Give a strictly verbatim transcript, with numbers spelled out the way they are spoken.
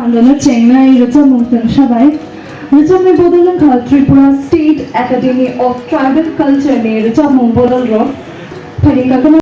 Pandano chengnai rwchapmung chwngsa bai. Rwchapmung bodol wngkha Tripura State Academy of Tribal Culture ni rwchapmung bodol rok. Phaini kakuma